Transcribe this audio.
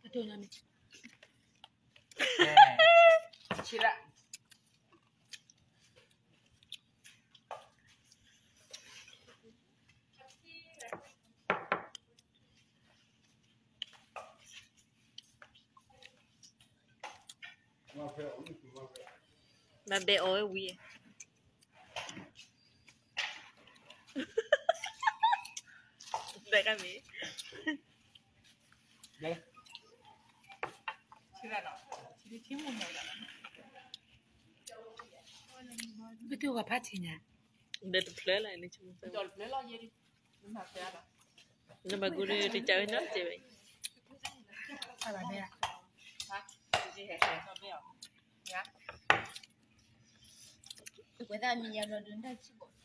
ပတိၢ်ညါန့ၣ် ဆံးလၢ ဘၣ်ဘဲအီၣ်ဝဲဝံၤ ဘဲကမ့ၢ် ပတိၢ်ကဖးထံညါ ဒီးတဖျၢၣ်လီၤန့ၣ် နဘၣ်ကူဒီးတကးဝဲနီတစဲးဘၣ် ဝဲဒၣ်မံၤယၤဒီးဒုးတၢ်ဆံးဘၣ်